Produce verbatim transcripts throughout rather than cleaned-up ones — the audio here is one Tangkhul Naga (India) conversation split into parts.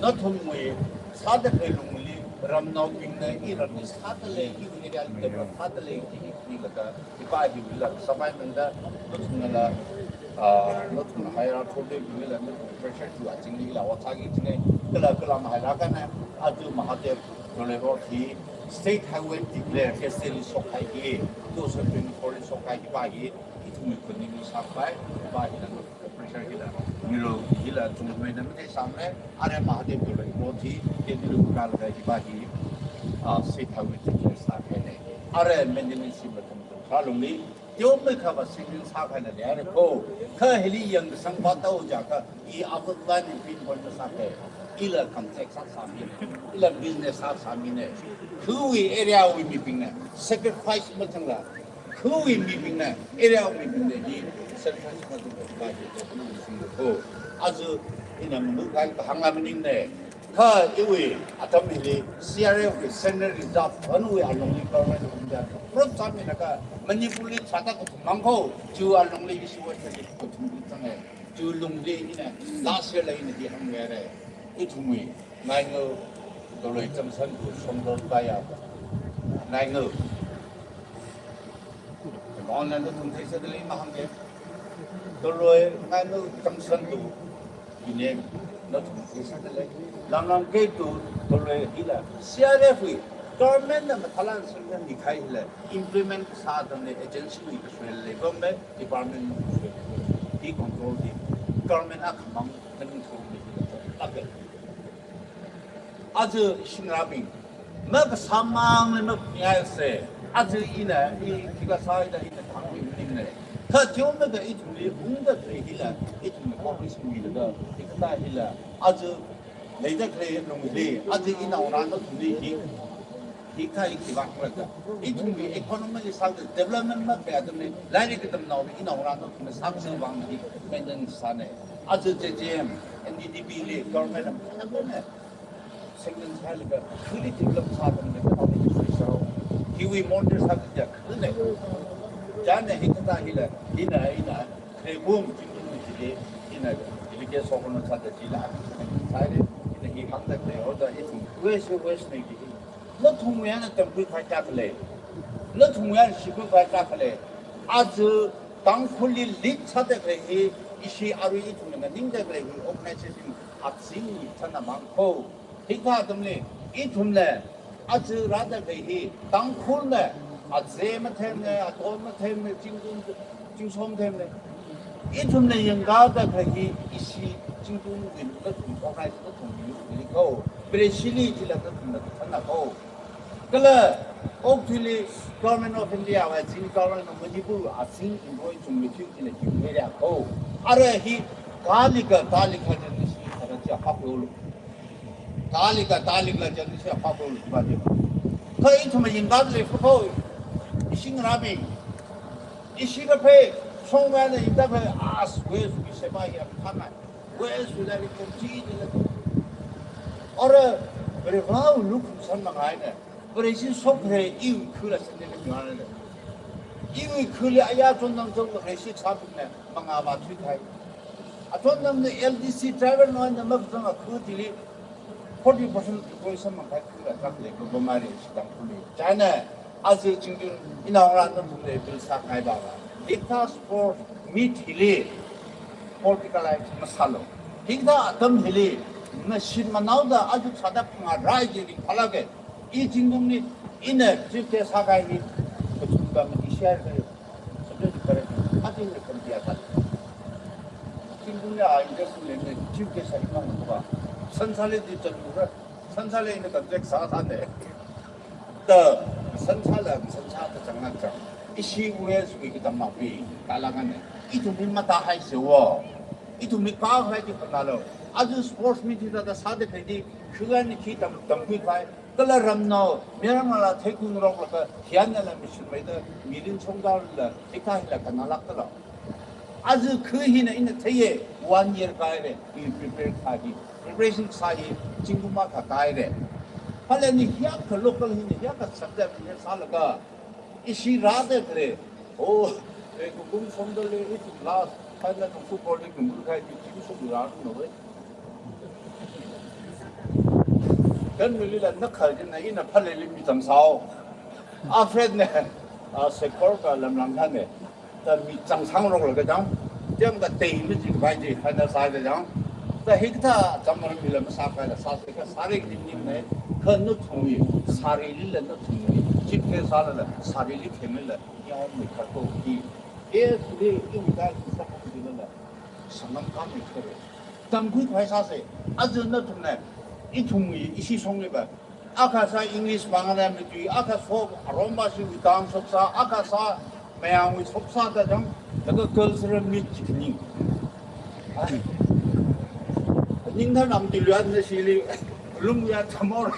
Nathumwui sāda khalei lungli, ramnaobingna i ramli sāda lei, iwui area li develop sāda lei, i, i, i laga, i pa hi wui la, samai manda, nathumnala, ah, nathumna higher authority wui la, nathum pressure tu achingli la, wa sāki jingai, kala, kala mahaira kana, atu Mahadev, Dolero hi, state highway declare, K C L li shokhai ki, two thousand twenty-four li shokhai ki pa hi, ithumwui khuningli sāpai, pa hi la, pressure hila, milo hila, tungmei na mate samre, are Mahadev Dolero hi, ke dilu kal ga hi pa hi, ah, state highway declare sākhaine. Are maintenance si mathum tum kalungli, teomei kha ba single sākhaina le are ko, kha hili yang sang pa tau ja kha, i abut ba ni pin pon sākhai, ila contact sāsāmine, ila business sāsāmine, khuiwui area wui mibingna, sacrifice mathangla, khuiwui mibingna, area wui mibingna hi, sacrifice mathangla, ba hi, ko, aja, ina mulu kai, hāngla maningne, kha iwui atam hili C R F wui Central Reserve Fund wui alungli Government of India approve sāmilaga Manipur li sāda kathum mang ko, chi alungli issue wui kathum li zanga. Chi lungli ina last year la ina di hāngwui re. Ithumwui Naingal Doloi Junction to Shongdol kaya. Naingal. Amount la nathum theisāda lei mahāngge. Doloi Naingal Junction to ine, nathum theisāda lei. Langlang ke tu, Doloi hila, C R F wui, government na mathalan sāda ni khai hila, implement sāda ni agency wui kasui lei, government department wui kasui lei, hi control di, government akhamang, nang thong di hila, tak lei. Aja shingrabing, makasāmang le makmiya se, aja ina, i, kika sāida ina thangwui maningne. Kha teomeikha ithumli ungda khalei hila, ithumli cooperation milaga, hikathā hila, aja leida khalei lungli, aja inaongarā nathumli hi, hikathā hi khivāklaga, ithumwui economy li sāda development makapei atamli, lairik katamnaoli inaongarā nathumli sākasā vang hi maintenance sāne. Aja J J M, N D D B li, government am, Segment sālaga, khuli develop sāda ni ka tawni sui sāo. Hiwui monitor sāda ja khuli ne. Jane hikathā hila, hina, hina, kregum, jingdung ni jili, hina, delegate sokono sāda jila, sāre, hina hi hāngda khalei, hoda ithum, waste, waste ne ki. Nathumwui eina tamkhui khavai tak lei. Nathumwui eina shikhui khavai tak lei. Aja Tangkhulli lead sāda khalei hi, ishi arui ithumna nganingda khalei hi, organization azingwui thānamang ko. Hikathā atamli, ithumna, aja rāda khalei hi, Tangkhulna, aze mathemna, aton mathemna, chingdung, chingsom themna. Ithumna yangkāda khalei hi, ishi chingdungwui nathum organize nathum yangli ko. Preishili jila nathumna thāna ko. Kala, okthuili Government of India wui azing, Government of Manipur azing employee chungmeithui chila hiwui area ko. Ara hi, kalika, kalika jani si, kara cha hapyolu. Kalika, kalika jani si hapyolu ba de. Kha ithumna yangkāda lei fu ko, ishi ngarābing. Ishi kaphei, shongwui eina yangda phei, as waste wui seva hi apam khangai. Waste wui eina committee ni la. Ara, Varivara lukhum san mangai ne. Vareshi shokre iwui khula san ne ngarā ne. Iwui khuli aya chon nang chon Vareshi chapung ne, mangā ba thui khai. Achon nang ne L D C driver no ne mak chang a khu tili, forty percent employee san mangai khula tak lei ko bamari shi Tangkhulli. China, aja chingdung inaongarā nathumli appeal sāngai ba ba. Hikathā sports meet hili politicalize masālu. Hikathā atam hili mashit manaoda aja sāda phangā rai je ringphālāke. I chingdungli ina chief guest sākahai hi kachungkha mati share kayo. Subject kare. Aja ina committee sā. Chingdungli a interest leine chief guest sāi mang ba. Sansāli di chan mura. Sansāli ina contact sāsāne. Da, sansāla, sansā da chang na chang. Ishi waste wui katam makpi, kalangane. Ithumli matahai sewo. Ithumli kahai di panalo. Aja sports meet hithāda sāda khalei di, khuilaga ni khi tam, tamkhui khavai. Kala ramnao, mirang la theikung rok la ka, hiyan la mission mai da, million songda la, hikathā hila kanalak da la. Aja khu hina ina theiye, one year kaire, i prepare kaji, preparation sāi, chingkuma kakaire. Phaleni hiyākha local hina hiyākha subject hina sālaga, ishi rāda khalei. Oh, e kukum somda le, i tu class, phaleni football ni kumbur kai, i ching sum rāda no we. Kanmilila na khalina ina phaleli mi changsao. Alfred ne, a, Sekor ka Lamlang thane. Ta mi changsang rok laga jang. Jam ka tei mi ji bai ji, hana sa da jang. Ta hikta chamar mi la masa ka la sa se ka sari ki ni ne. Ka nu thung mi, sari li la nu thung mi. Chip ke sa la la, sari li ke mi la. Ya mi ka ko ki. Yes, li, in ka sa ka ji la. Sanam ka mi kare. Tamkhui khavai sāsa. Aja nathumna, ithum ishi shongli va. Akha sā English pāngana mitui, akha sā Arombashi wui tang shoksa, akha sā Mayangwui shoksa da jang, laga cultural meet chi khaning. Ai. Ningthanam tiluiya nashili, lumya thamor.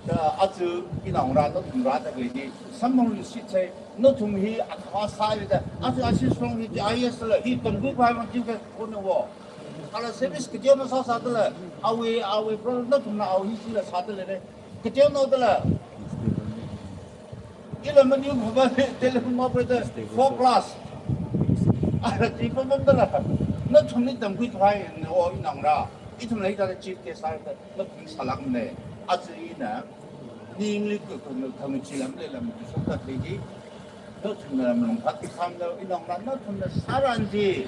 Da aja inaongarā nathum rāda lei di, samphangluishit sai, nathum hi athā sāli da, aja ashi shong hi I A S la, hi tamkhui khavai mang chi ka kona wo. Kala service kateonao sā sādala, awui, awui pro nathumna awui hi sila sādala ne. Kateonao dala. Ila mani phaba telephone operator four class. Ara chi pamam dala. Nathumli tamkhui khavai ne o inaongarā. Ithumla hithāda chief guest sāda nathum sālāk ne. Aja ina ningli ku ku khangachee lam le lam tu shokta thei di. Nathumna lam long phat samda inaongarā nathumna sāran di.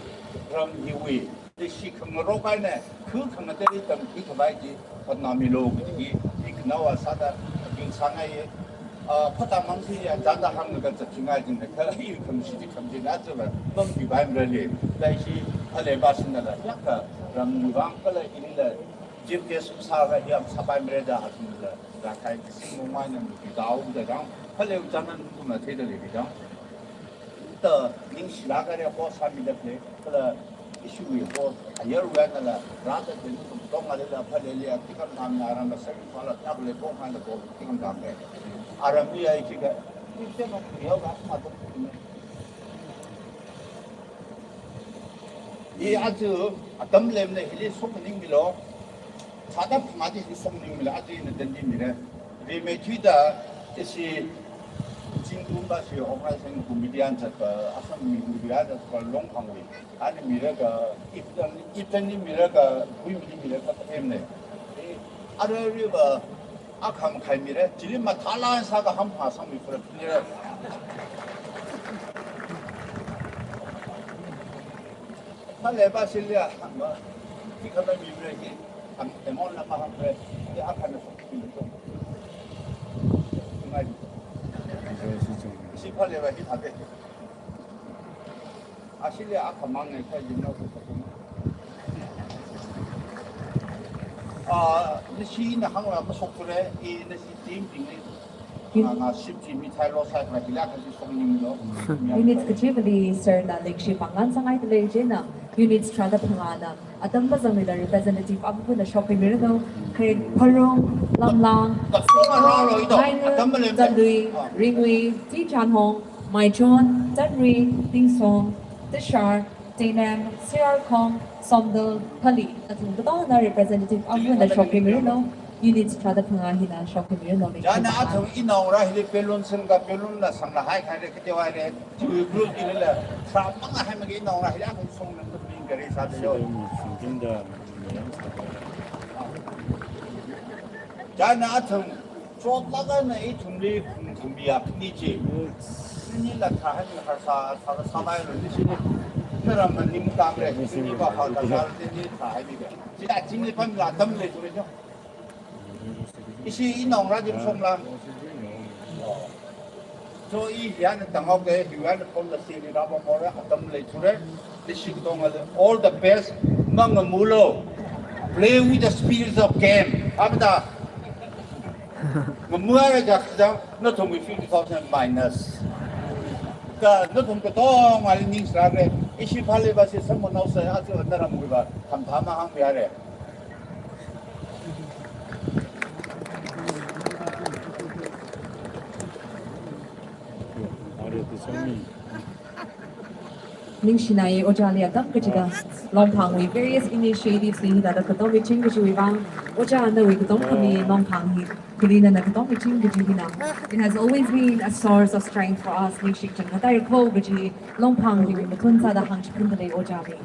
Ram hiwui. Leshi khangarok eina, khu khangatei tamkhui khavai chi, hotnāmilu kaji hi, ikhanaowa sāda, aking sāngaiya. A, phatāmang si ya, chānda hānglaga zatchingai jina, kha i khamshi chi khamjina, aja va, mampi bai mrali, leshi, phale ba sinala, yakka, ramwui vang kala inila, chief guest sāga, yam sāpai mrada, hatunla, rakai, singmong mai nam, dao, da dang, phale u chānda, kum na thei da le, dang. Ta ningshilāk haira ko sāmida khalei, kala ishiwui ko, ayarwui einala, rāda tenu tongtong ngalila, phaleli, tikam tamna, aram sāki pala, tak le ko, ngai le ko, tikam tam le. Aramli ai kika, ite no, yau ga, ma to, i aja, atam lemna hili shokningmilu, Chāda phangā chi shokningmila, aja ina tandi mira. Rimeithuida ishi Chingthum bashi organizing committee an zatpa, Assam mi media zatpa Longphangwui. Ani mira ka, iptan, iptanli mira ka, Guimili mira ka, pemne. E, ara riva, akham khai mira, chili mathāla sāka ham ha sangmi pura mira. Phale ba silia, ma, tikam mi mira ki, am, amount la mahang mira, ki akhana sok ki lo. Ngai. Ishi phale ba ki thāde. Ashilia akhamang ne kha yimna ko ko. A, nashi na hāngla mashok kure, i nashi team ting ne. Nga, nga ship chi mi thai lo sai kala hila kashi shokninglo. Unit kachivali sir na leikshi pāngan sāngai dalei china. Unit tharāda phangāna. Atam bazanglila representative apapuna shokmilu. Kharei Pharong, Lamlang, Seko, Maingun, Tanlui, Ringui, Tichanhong, Maichon, Tanri, Tingsong, Tishar, Teinem, Sirarkhong, Somdal, Pali. Athum katongana representative apapuna shokmilu. Unit tharāda phangā hina shokmilu. China athum inaongarā hili balloon singka balloon la sangla hai khai le kate wai le. Tui group hili la. Sa manga hai magi inaongarā hili athum song nang tu bing kari sa de yo. China athum, chotlāk eina ithumli khum khum biya ni chi. Ni la thāhai ni harsa, sa, sa mai lo ni chi ni. Naram ni mukam le, ni ba ha ta sa ni thāhai ni be. Chi la ching ni pam la tam le tu le jo. Ishi inaongarā jim som la. So, i hiyan tangok de, hiyan phone la si ni raba mora, atam leithure, ishi tong ale, all the best, mangamulo, play with the spirits of game. Apta, ngamua ja ja, nathum fifty thousand minus. Ka, nathum katong ali ningsa re, ishi phale ba si someone else, atu naram ba, tham tham hāngmiya re. Ningshina ye ojāli atam kachida, Longphangwui various initiatives li hithāda katom miching kajiwui vang, ojā nawui katom khami Longphang hi, kali nana katom miching kaji hina. It has always been a source of strength for us, ningshi chang katai ko kaji, Longphang hiwui mathun sāda hāngchipun dalei ojāli.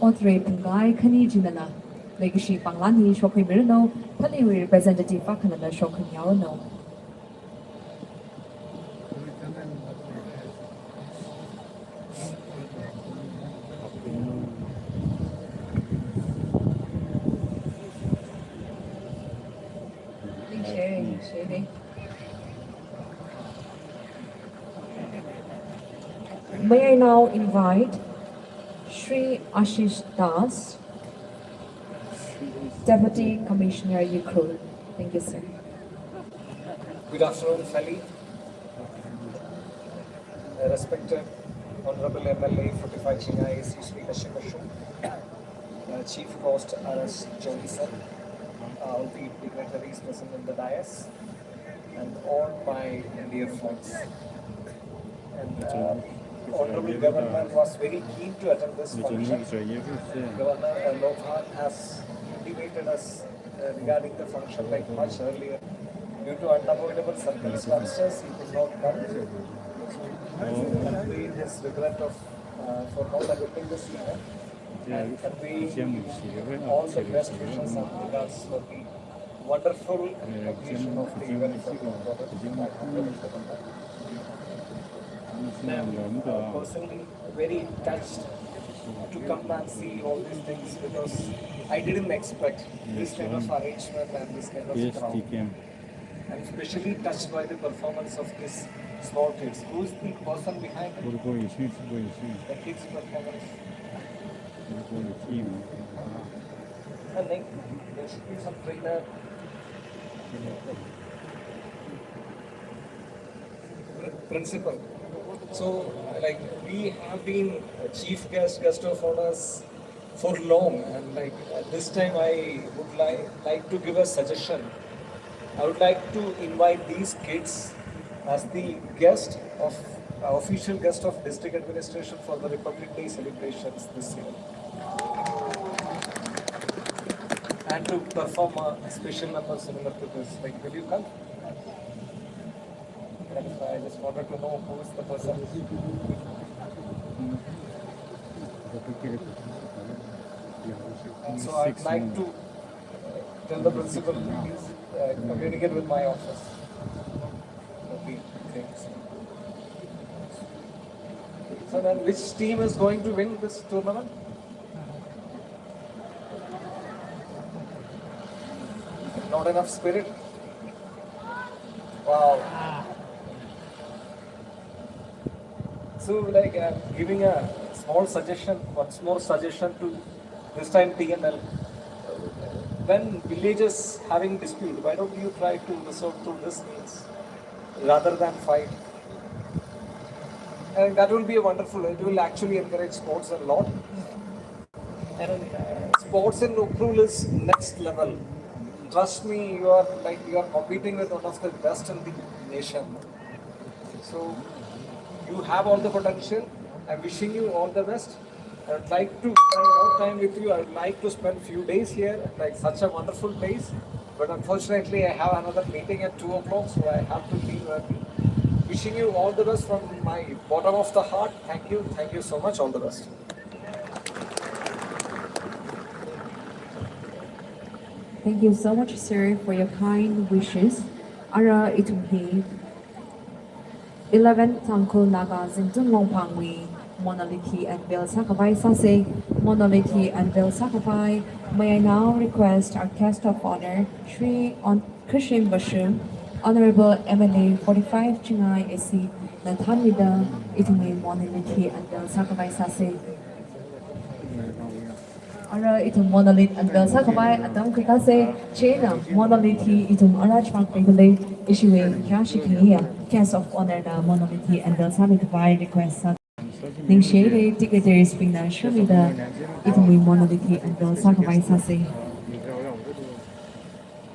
Ot rei pungkai khani chinala, leikashi Panglan hi shokhuimiranu, Phaleewui representative akhanala shokhuimiranu. May I now invite Shri Ashish Das, Deputy Commissioner Ukhrul. Thank you, sir. Good afternoon, Phale. Uh, respected Honorable M L A forty-five Chingai A C Shri Kashim Bashum, uh, Chief Host R S Jolly sir, uh, all the dignitaries present in the dais, and all my dear friends. And, uh, Honorable Governor was very keen to attend this function. Governor, uh, Lokhan has intimated us, uh, regarding the function, like, much earlier. Due to unavoidable circumstances, he could not come. So we convey his regret of, uh, for not attending this event, and convey all the best wishes and regards for the wonderful completion of the event for the brother. I'm, uh, personally very touched to come and see all these things, because I didn't expect this kind of arrangement and this kind of crowd. I'm especially touched by the performance of these small kids. Who's the person behind it? The kids' performance. I think there should be some trainer, pr-, principal. So, like, we have been chief guest, guest of honors for long, and, like, uh, this time I would like, like to give a suggestion. I would like to invite these kids as the guest of, uh, official guest of district administration for the Republic Day celebrations this year, and to perform a special number similar to this. Like, will you come? Clarify. I just wanted to know who is the person. So I'd like to tell the principal, please, uh, communicate with my office. Okay, thanks. So then, which team is going to win this tournament? Not enough spirit. Wow. So, like, I'm giving a small suggestion, one small suggestion to this time T N L. When villages having dispute, why don't you try to resolve through this means rather than fight? And that will be a wonderful, it will actually encourage sports a lot. And, uh, sports in Ukhrul is next level. Trust me, you are, like, you are competing with one of the best in the nation. So you have all the potential. I'm wishing you all the best. I would like to spend more time with you. I would like to spend few days here, like, such a wonderful place. But unfortunately, I have another meeting at two o'clock, so I have to leave early. Wishing you all the best from my bottom of the heart. Thank you. Thank you so much. All the best. Thank you so much, sir, for your kind wishes. Ara ithum hi eleven Tangkhul Naga Zingtun Longphangwui monolith hi unveil sākhavai sāsa. Monolith hi unveil sākhavai. May I now request our guest of honor, Shri On-, Kashim Bashum, Honorable M L A forty-five Chingai A C na thānmida ithumwui monolith hi unveil sākhavai sāsa. Ara ithum monolith unveil sākhavai atam khuikāsa. Chieina monolith hi ithum ara chipang pei khalei ishiwui khayāshi khayā guest of honor na monolith hi unveil sāmikhavai request sā. Ningshi haira dignitaries bingna shurmida ithumwui monolith hi unveil sākhavai sāsa.